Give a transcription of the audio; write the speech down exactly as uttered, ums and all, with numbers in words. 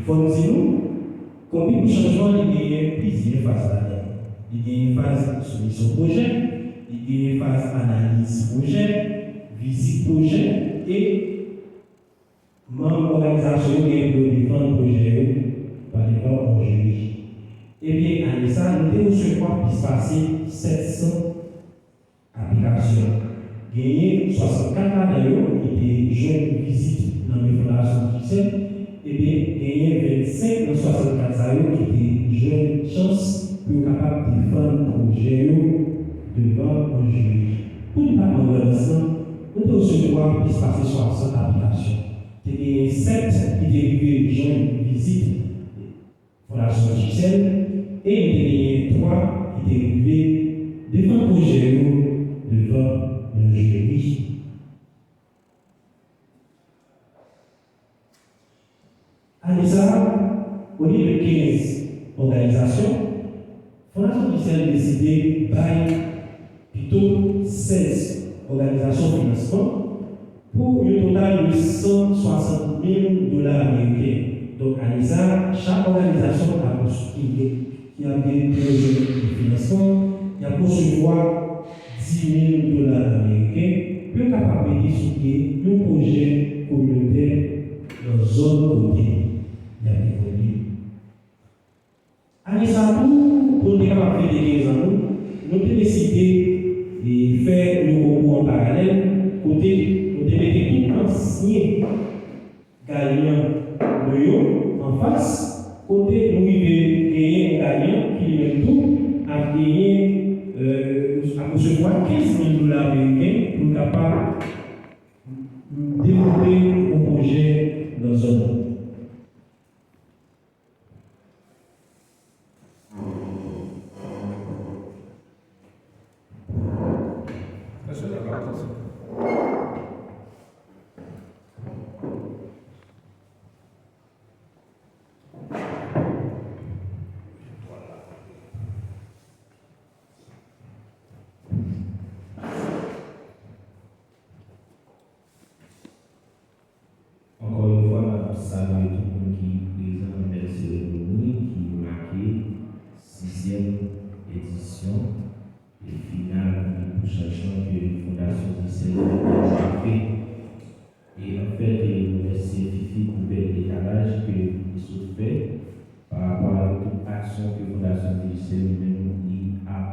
Fò m di nou, Konbit pou Chanjman li genyen plizyè faz ladan l. Li genyen faz soumisyon pwojè, li genyen faz analiz pwojè, vizit pwojè, e manm òganizasyon yo genyen pou yo defann pwojè yo pa devan yon jiri. Ebyen, ane sa a, nou te resevwa plis pase sèt san aplikasyon. Genyen swasannkat ladan yo ki te jwenn vizit nan men Fondasyon Digicel, ebyen, genyen vennsenk nan swasannkat sa yo ki te jwenn chans pou yo kapab defann pwojè yo devan yon jiri. Pou depatman gouvènans lan, nou te resevwa plis pase swasant aplikasyon. Te genyen sèt ki te rive jwenn vizit Fondasyon Digicel, e nou te genyen twa ki te rive defann pwojè yo devan yon jiri. Ane sa a, olye de kenz òganizasyon, Fondasyon Digicel deside bay pito sèz òganizasyon finansman pou yon total de san swasant mil dola ameriken. Donk, ane sa a, chak òganizasyon ap ki, ki ap gen pou yo jwenn finansman, y ap resevwa dis mil dola ameriken pou yo kapab mete sou pye yon pwojè kominotè nan zòn kote y ap evolye. Ane sa a tou, pou n te kapab fete kenz an nou, nou te deside, e, fè yon konkou an paralèl kote nou te mete tout ansyen ganyan nou yo anfas, kote nou rive genyen yon ganyan ki li menm tou ap genyen, e, ap resevwa kenz mil dola ameriken pou l kapab devlope yon pwojè nan zòn nan. Ankò yon fwa, n ap salye tout moun ki prezan nan bèl seremoni ki make sizyèm edisyon e final Konbit pou Chanjman ke Fondasyon Digicel Lilèt fè. E anfèt, e remèsye Fifi pou bèl etalaj ke li sot fè pa rapò avèk tout aksyon ke Fondasyon Digicel li menm